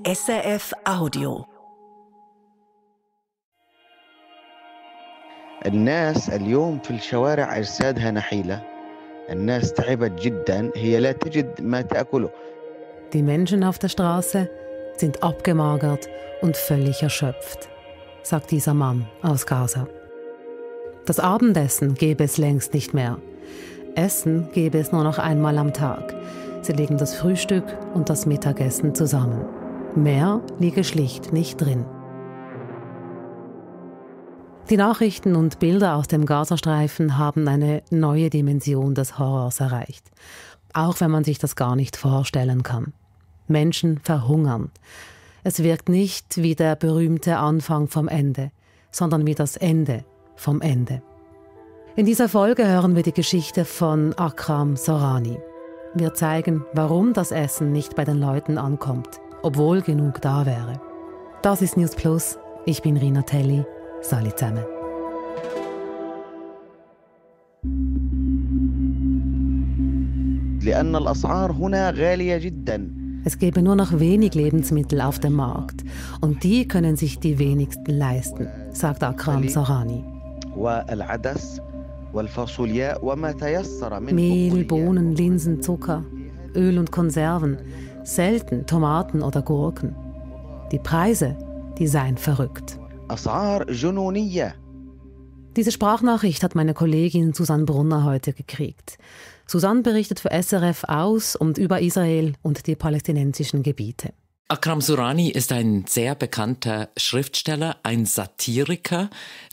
SRF Audio. الناس اليوم في الشوارع أجسادها نحيلة. الناس تعبت جدا، هي لا تجد ما تأكله. Die Menschen auf der Straße sind abgemagert und völlig erschöpft, sagt dieser Mann aus Gaza. Das Abendessen gäbe es längst nicht mehr. Essen gäbe es nur noch einmal am Tag. Sie legen das Frühstück und das Mittagessen zusammen. Mehr liege schlicht nicht drin. Die Nachrichten und Bilder aus dem Gazastreifen haben eine neue Dimension des Horrors erreicht. Auch wenn man sich das gar nicht vorstellen kann. Menschen verhungern. Es wirkt nicht wie der berühmte Anfang vom Ende, sondern wie das Ende vom Ende. In dieser Folge hören wir die Geschichte von Akram Sorani. Wir zeigen, warum das Essen nicht bei den Leuten ankommt, obwohl genug da wäre. Das ist News Plus. Ich bin Rina Telli. Salut zusammen. لأن الأسعار هنا غالية جدا. Es gäbe nur noch wenig Lebensmittel auf dem Markt und die können sich die wenigsten leisten, sagt Akram Sorani. Mehl, Bohnen, Linsen, Zucker, Öl und Konserven, selten Tomaten oder Gurken. Die Preise, die seien verrückt. Diese Sprachnachricht hat meine Kollegin Susanne Brunner heute gekriegt. Susanne berichtet für SRF aus und über Israel und die palästinensischen Gebiete. Akram Sorani ist ein sehr bekannter Schriftsteller, ein Satiriker,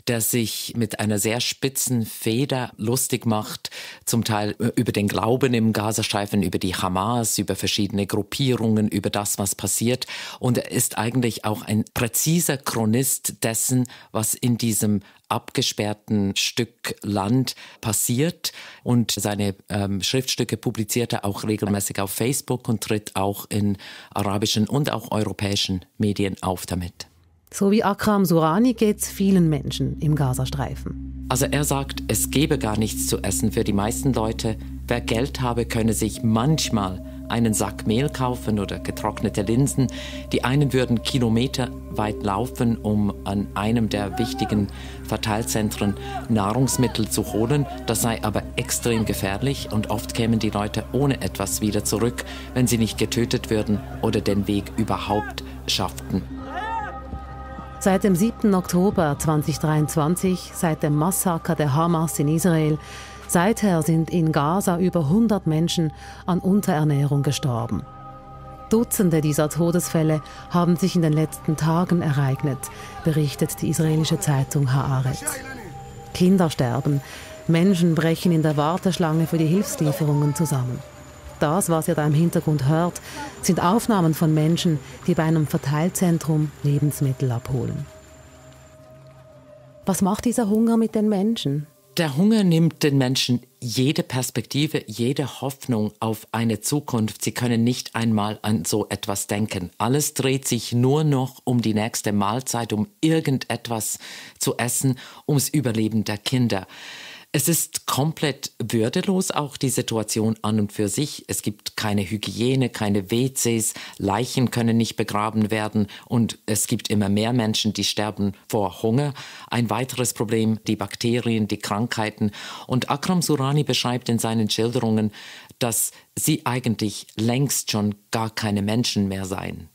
der sich mit einer sehr spitzen Feder lustig macht, zum Teil über den Glauben im Gazastreifen, über die Hamas, über verschiedene Gruppierungen, über das, was passiert. Und er ist eigentlich auch ein präziser Chronist dessen, was in diesem abgesperrten Stück Land passiert. Und seine Schriftstücke publiziert er auch regelmäßig auf Facebook und tritt auch in arabischen und auch europäischen Medien auf damit. So wie Akram Sorani geht es vielen Menschen im Gazastreifen. Also er sagt, es gebe gar nichts zu essen für die meisten Leute. Wer Geld habe, könne sich manchmal einen Sack Mehl kaufen oder getrocknete Linsen. Die einen würden kilometerweit laufen, um an einem der wichtigen Verteilzentren Nahrungsmittel zu holen. Das sei aber extrem gefährlich und oft kämen die Leute ohne etwas wieder zurück, wenn sie nicht getötet würden oder den Weg überhaupt schafften. Seit dem 7. Oktober 2023, seit dem Massaker der Hamas in Israel, seither sind in Gaza über 100 Menschen an Unterernährung gestorben. Dutzende dieser Todesfälle haben sich in den letzten Tagen ereignet, berichtet die israelische Zeitung Haaretz. Kinder sterben, Menschen brechen in der Warteschlange für die Hilfslieferungen zusammen. Das, was ihr da im Hintergrund hört, sind Aufnahmen von Menschen, die bei einem Verteilzentrum Lebensmittel abholen. Was macht dieser Hunger mit den Menschen? Der Hunger nimmt den Menschen jede Perspektive, jede Hoffnung auf eine Zukunft. Sie können nicht einmal an so etwas denken. Alles dreht sich nur noch um die nächste Mahlzeit, um irgendetwas zu essen, ums Überleben der Kinder. Es ist komplett würdelos, auch die Situation an und für sich. Es gibt keine Hygiene, keine WCs, Leichen können nicht begraben werden und es gibt immer mehr Menschen, die sterben vor Hunger. Ein weiteres Problem, die Bakterien, die Krankheiten. Und Akram Sorani beschreibt in seinen Schilderungen, dass sie eigentlich längst schon gar keine Menschen mehr seien.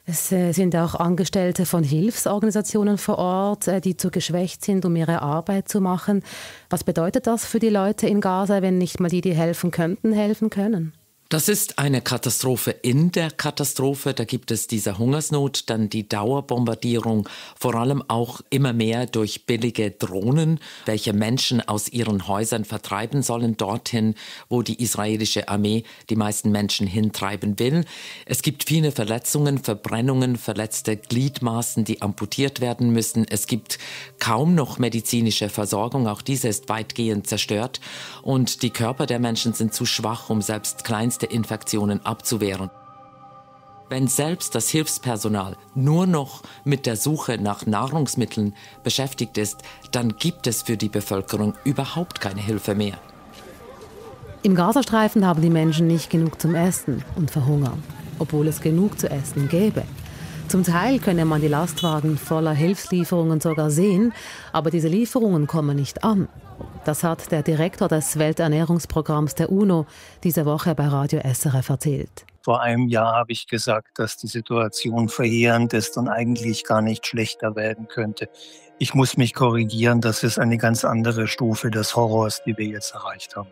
Es sind auch Angestellte von Hilfsorganisationen vor Ort, die zu geschwächt sind, um ihre Arbeit zu machen. Was bedeutet das für die Leute in Gaza, wenn nicht mal die, die helfen könnten, helfen können? Das ist eine Katastrophe in der Katastrophe. Da gibt es diese Hungersnot, dann die Dauerbombardierung, vor allem auch immer mehr durch billige Drohnen, welche Menschen aus ihren Häusern vertreiben sollen, dorthin, wo die israelische Armee die meisten Menschen hintreiben will. Es gibt viele Verletzungen, Verbrennungen, verletzte Gliedmaßen, die amputiert werden müssen. Es gibt kaum noch medizinische Versorgung, auch diese ist weitgehend zerstört. Und die Körper der Menschen sind zu schwach, um selbst kleinste Infektionen abzuwehren. Wenn selbst das Hilfspersonal nur noch mit der Suche nach Nahrungsmitteln beschäftigt ist, dann gibt es für die Bevölkerung überhaupt keine Hilfe mehr. Im Gazastreifen haben die Menschen nicht genug zum Essen und verhungern. obwohl es genug zu essen gäbe. Zum Teil könne man die Lastwagen voller Hilfslieferungen sogar sehen, aber diese Lieferungen kommen nicht an. Das hat der Direktor des Welternährungsprogramms der UNO diese Woche bei Radio SRF erzählt. Vor einem Jahr habe ich gesagt, dass die Situation verheerend ist und eigentlich gar nicht schlechter werden könnte. Ich muss mich korrigieren, das ist eine ganz andere Stufe des Horrors, die wir jetzt erreicht haben.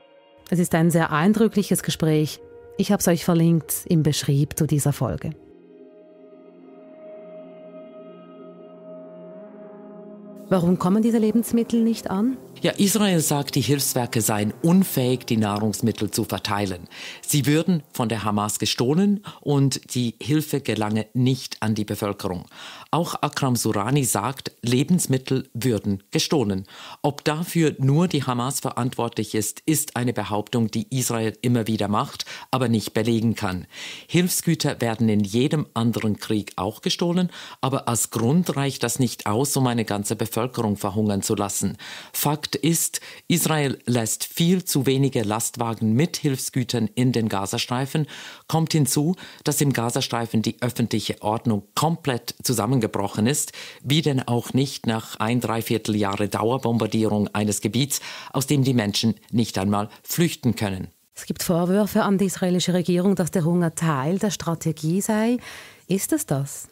Es ist ein sehr eindrückliches Gespräch. Ich habe es euch verlinkt im Beschrieb zu dieser Folge. Warum kommen diese Lebensmittel nicht an? Ja, Israel sagt, die Hilfswerke seien unfähig, die Nahrungsmittel zu verteilen. Sie würden von der Hamas gestohlen und die Hilfe gelange nicht an die Bevölkerung. Auch Akram Sourani sagt, Lebensmittel würden gestohlen. Ob dafür nur die Hamas verantwortlich ist, ist eine Behauptung, die Israel immer wieder macht, aber nicht belegen kann. Hilfsgüter werden in jedem anderen Krieg auch gestohlen, aber als Grund reicht das nicht aus, um eine ganze Bevölkerung verhungern zu lassen. Fakt ist, Israel lässt viel zu wenige Lastwagen mit Hilfsgütern in den Gazastreifen. Kommt hinzu, dass im Gazastreifen die öffentliche Ordnung komplett zusammengebrochen ist, wie denn auch nicht nach 1¾ Jahre Dauerbombardierung eines Gebiets, aus dem die Menschen nicht einmal flüchten können. Es gibt Vorwürfe an die israelische Regierung, dass der Hunger Teil der Strategie sei. Ist es das?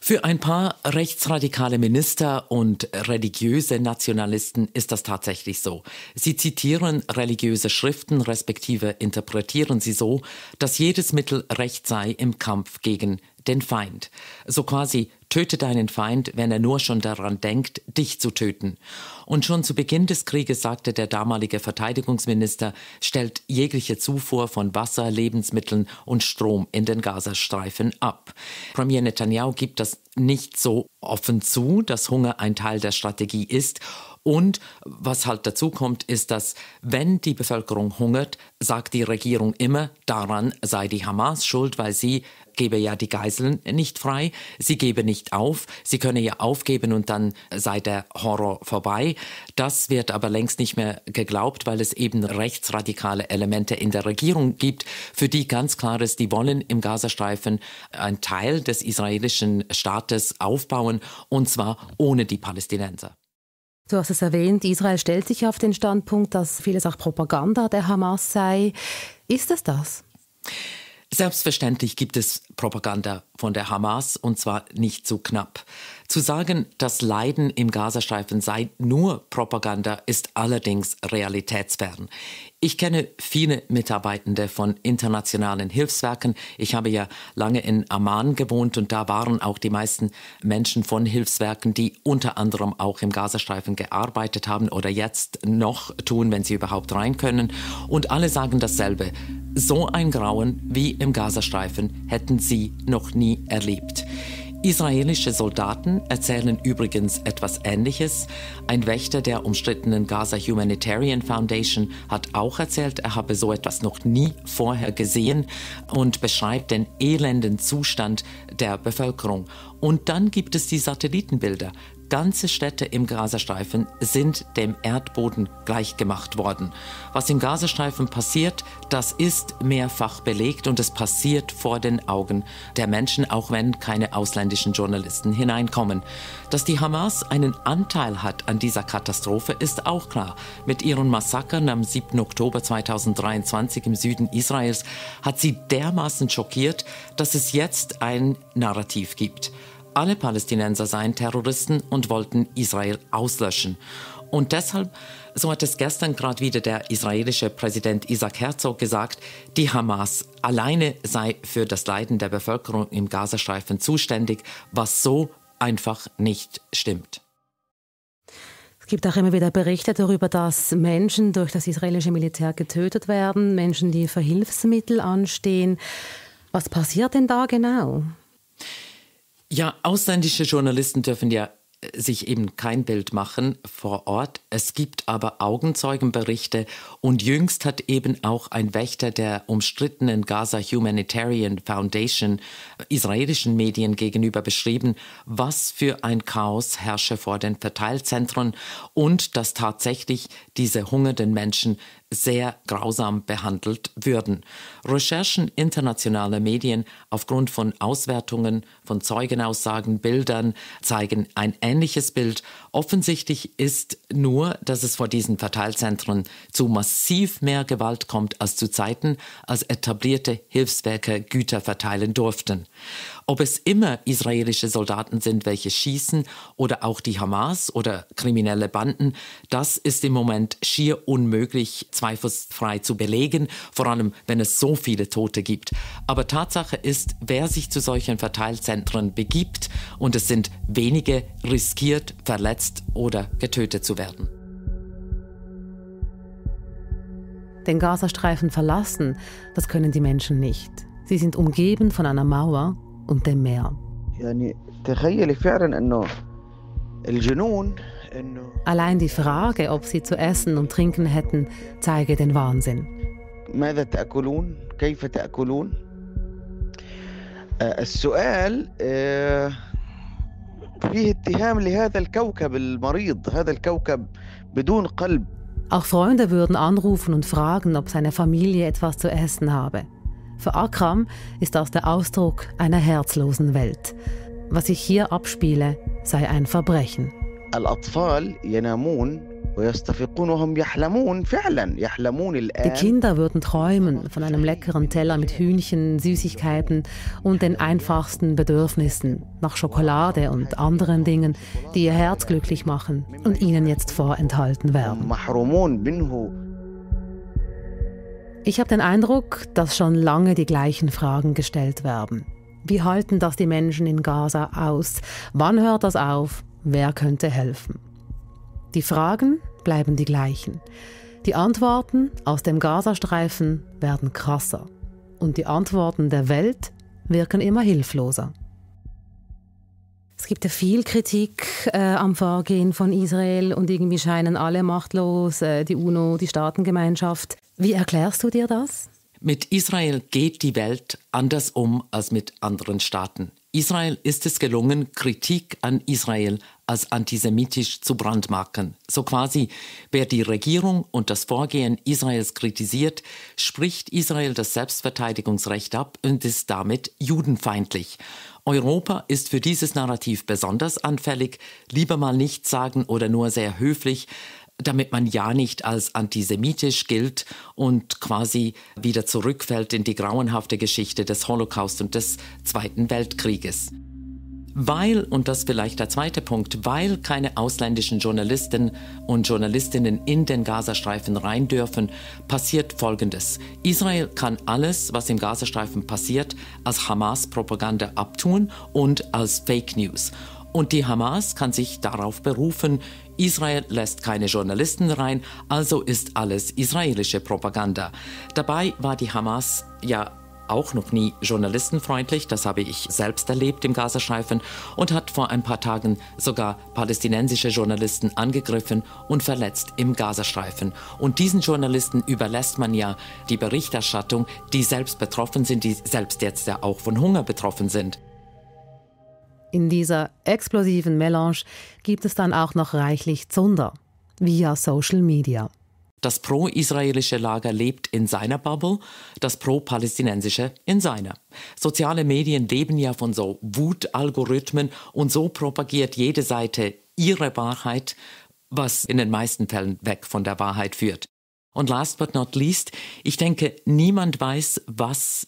Für ein paar rechtsradikale Minister und religiöse Nationalisten ist das tatsächlich so. Sie zitieren religiöse Schriften, respektive interpretieren sie so, dass jedes Mittel recht sei im Kampf gegen den Feind. So quasi, töte deinen Feind, wenn er nur schon daran denkt, dich zu töten. Und schon zu Beginn des Krieges sagte der damalige Verteidigungsminister, stellt jegliche Zufuhr von Wasser, Lebensmitteln und Strom in den Gazastreifen ab. Premier Netanyahu gibt das nicht so offen zu, dass Hunger ein Teil der Strategie ist. Und was halt dazu kommt, ist, dass wenn die Bevölkerung hungert, sagt die Regierung immer, daran sei die Hamas schuld, weil sie gebe ja die Geiseln nicht frei, sie gebe nicht auf, sie könne ja aufgeben und dann sei der Horror vorbei. Das wird aber längst nicht mehr geglaubt, weil es eben rechtsradikale Elemente in der Regierung gibt, für die ganz klar ist, die wollen im Gazastreifen einen Teil des israelischen Staates aufbauen, und zwar ohne die Palästinenser. Du hast es erwähnt, Israel stellt sich auf den Standpunkt, dass vieles auch Propaganda der Hamas sei. Ist es das? Selbstverständlich gibt es Propaganda von der Hamas, und zwar nicht zu knapp. Zu sagen, das Leiden im Gazastreifen sei nur Propaganda, ist allerdings realitätsfern. Ich kenne viele Mitarbeitende von internationalen Hilfswerken. Ich habe ja lange in Amman gewohnt und da waren auch die meisten Menschen von Hilfswerken, die unter anderem auch im Gazastreifen gearbeitet haben oder jetzt noch tun, wenn sie überhaupt rein können. Und alle sagen dasselbe. So ein Grauen wie im Gazastreifen hätten sie noch nie erlebt. Israelische Soldaten erzählen übrigens etwas Ähnliches. Ein Wächter der umstrittenen Gaza Humanitarian Foundation hat auch erzählt, er habe so etwas noch nie vorher gesehen und beschreibt den elenden Zustand der Bevölkerung. Und dann gibt es die Satellitenbilder. Ganze Städte im Gazastreifen sind dem Erdboden gleichgemacht worden. Was im Gazastreifen passiert, das ist mehrfach belegt und es passiert vor den Augen der Menschen, auch wenn keine ausländischen Journalisten hineinkommen. Dass die Hamas einen Anteil hat an dieser Katastrophe, ist auch klar. Mit ihren Massakern am 7. Oktober 2023 im Süden Israels hat sie dermaßen schockiert, dass es jetzt ein Narrativ gibt. Alle Palästinenser seien Terroristen und wollten Israel auslöschen. Und deshalb, so hat es gestern gerade wieder der israelische Präsident Isaac Herzog gesagt, die Hamas alleine sei für das Leiden der Bevölkerung im Gazastreifen zuständig, was so einfach nicht stimmt. Es gibt auch immer wieder Berichte darüber, dass Menschen durch das israelische Militär getötet werden, Menschen, die für Hilfsmittel anstehen. Was passiert denn da genau? Ja, ausländische Journalisten dürfen ja sich eben kein Bild machen vor Ort. Es gibt aber Augenzeugenberichte und jüngst hat eben auch ein Wächter der umstrittenen Gaza Humanitarian Foundation israelischen Medien gegenüber beschrieben, was für ein Chaos herrsche vor den Verteilzentren und dass tatsächlich diese hungernden Menschen sehr grausam behandelt würden. Recherchen internationaler Medien aufgrund von Auswertungen, von Zeugenaussagen, Bildern zeigen ein ähnliches Bild. Offensichtlich ist nur, dass es vor diesen Verteilzentren zu massiv mehr Gewalt kommt als zu Zeiten, als etablierte Hilfswerke Güter verteilen durften. Ob es immer israelische Soldaten sind, welche schießen, oder auch die Hamas oder kriminelle Banden, das ist im Moment schier unmöglich, zweifelsfrei zu belegen, vor allem wenn es so viele Tote gibt. Aber Tatsache ist, wer sich zu solchen Verteilzentren begibt, und es sind wenige, riskiert, verletzt oder getötet zu werden. Den Gazastreifen verlassen, das können die Menschen nicht. Sie sind umgeben von einer Mauer und dem Meer. Allein die Frage, ob sie zu essen und trinken hätten, zeige den Wahnsinn. السؤال فيه اتهام لهذا الكوكب المريض هذا الكوكب بدون قلب. Auch Freunde würden anrufen und fragen, ob seine Familie etwas zu essen habe. Für Akram ist das der Ausdruck einer herzlosen Welt. Was sich hier abspiele, sei ein Verbrechen. الأطفال ينامون ويستفيقون وهم يحلمون فعلا يحلمون الآن. Die Kinder würden träumen von einem leckeren Teller mit Hühnchen, Süßigkeiten und den einfachsten Bedürfnissen nach Schokolade und anderen Dingen, die ihr Herz glücklich machen und ihnen jetzt vorenthalten werden. Ich habe den Eindruck, dass schon lange die gleichen Fragen gestellt werden. Wie halten das die Menschen in Gaza aus? Wann hört das auf? Wer könnte helfen? Die Fragen bleiben die gleichen. Die Antworten aus dem Gazastreifen werden krasser. Und die Antworten der Welt wirken immer hilfloser. Es gibt ja viel Kritik am Vorgehen von Israel und irgendwie scheinen alle machtlos, die UNO, die Staatengemeinschaft. Wie erklärst du dir das? Mit Israel geht die Welt anders um als mit anderen Staaten. Israel ist es gelungen, Kritik an Israel als antisemitisch zu brandmarken. So quasi, wer die Regierung und das Vorgehen Israels kritisiert, spricht Israel das Selbstverteidigungsrecht ab und ist damit judenfeindlich. Europa ist für dieses Narrativ besonders anfällig, lieber mal nichts sagen oder nur sehr höflich, damit man ja nicht als antisemitisch gilt und quasi wieder zurückfällt in die grauenhafte Geschichte des Holocaust und des Zweiten Weltkrieges. Weil, und das vielleicht der zweite Punkt, weil keine ausländischen Journalisten und Journalistinnen in den Gazastreifen rein dürfen, passiert Folgendes. Israel kann alles, was im Gazastreifen passiert, als Hamas-Propaganda abtun und als Fake News. Und die Hamas kann sich darauf berufen, Israel lässt keine Journalisten rein, also ist alles israelische Propaganda. Dabei war die Hamas ja auch noch nie journalistenfreundlich, das habe ich selbst erlebt im Gazastreifen, und hat vor ein paar Tagen sogar palästinensische Journalisten angegriffen und verletzt im Gazastreifen. Und diesen Journalisten überlässt man ja die Berichterstattung, die selbst betroffen sind, die selbst jetzt ja auch von Hunger betroffen sind. In dieser explosiven Melange gibt es dann auch noch reichlich Zunder via Social Media. Das pro-israelische Lager lebt in seiner Bubble, das pro-palästinensische in seiner. Soziale Medien leben ja von so Wutalgorithmen und so propagiert jede Seite ihre Wahrheit, was in den meisten Fällen weg von der Wahrheit führt. Und last but not least, ich denke, niemand weiß, was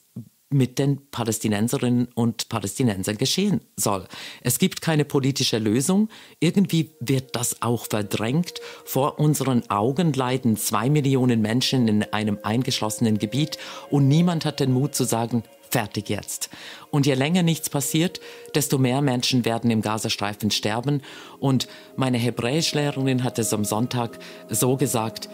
mit den Palästinenserinnen und Palästinensern geschehen soll. Es gibt keine politische Lösung. Irgendwie wird das auch verdrängt. Vor unseren Augen leiden 2 Millionen Menschen in einem eingeschlossenen Gebiet und niemand hat den Mut zu sagen, fertig jetzt. Und je länger nichts passiert, desto mehr Menschen werden im Gazastreifen sterben. Und meine Hebräischlehrerin hat es am Sonntag so gesagt,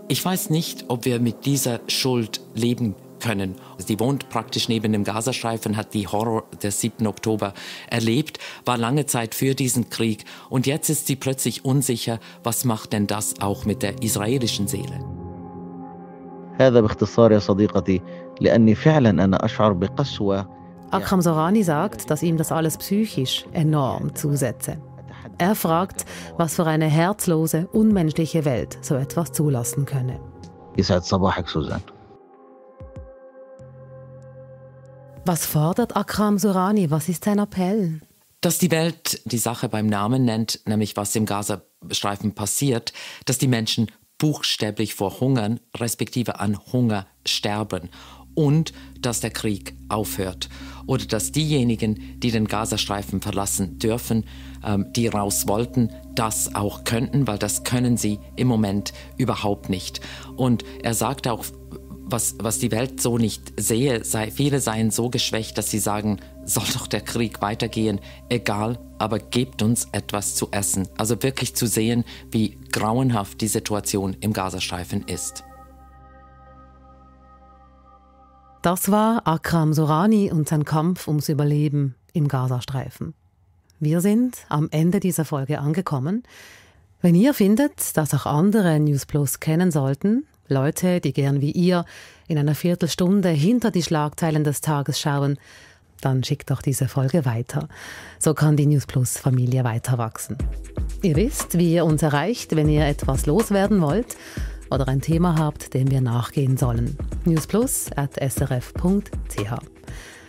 ich weiß nicht, ob wir mit dieser Schuld leben können. Sie wohnt praktisch neben dem Gazastreifen, hat die Horror des 7. Oktober erlebt, war lange Zeit für diesen Krieg und jetzt ist sie plötzlich unsicher, was macht denn das auch mit der israelischen Seele? هذا باختصار يا صديقتي لأني فعلا أنا أشعر بقسوة. Akram Sorani sagt, dass ihm das alles psychisch enorm zusetze. Er fragt, was für eine herzlose, unmenschliche Welt so etwas zulassen könne. يسعد صباحك سوزان. Was fordert Akram Sorani? Was ist sein Appell? Dass die Welt die Sache beim Namen nennt, nämlich was im Gazastreifen passiert, dass die Menschen buchstäblich vor Hungern, respektive an Hunger sterben und dass der Krieg aufhört. Oder dass diejenigen, die den Gazastreifen verlassen dürfen, die raus wollten, das auch könnten, weil das können sie im Moment überhaupt nicht. Und er sagt auch, was die Welt so nicht sehe, viele seien so geschwächt, dass sie sagen, soll doch der Krieg weitergehen, egal, aber gebt uns etwas zu essen. Also wirklich zu sehen, wie grauenhaft die Situation im Gazastreifen ist. Das war Akram Sorani und sein Kampf ums Überleben im Gazastreifen. Wir sind am Ende dieser Folge angekommen. Wenn ihr findet, dass auch andere News Plus kennen sollten, Leute, die gern wie ihr in einer Viertelstunde hinter die Schlagzeilen des Tages schauen, dann schickt doch diese Folge weiter. So kann die News Plus Familie weiter wachsen. Ihr wisst, wie ihr uns erreicht, wenn ihr etwas loswerden wollt oder ein Thema habt, dem wir nachgehen sollen. newsplus@srf.ch.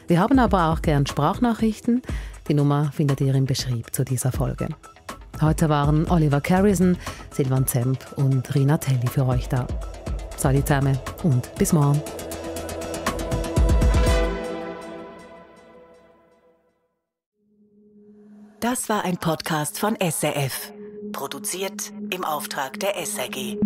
Wir haben aber auch gern Sprachnachrichten. Die Nummer findet ihr im Beschrieb zu dieser Folge. Heute waren Oliver Carrison, Silvan Zemp und Rina Telli für euch da. Salut zusammen und bis morgen. Das war ein Podcast von SRF, produziert im Auftrag der SRG.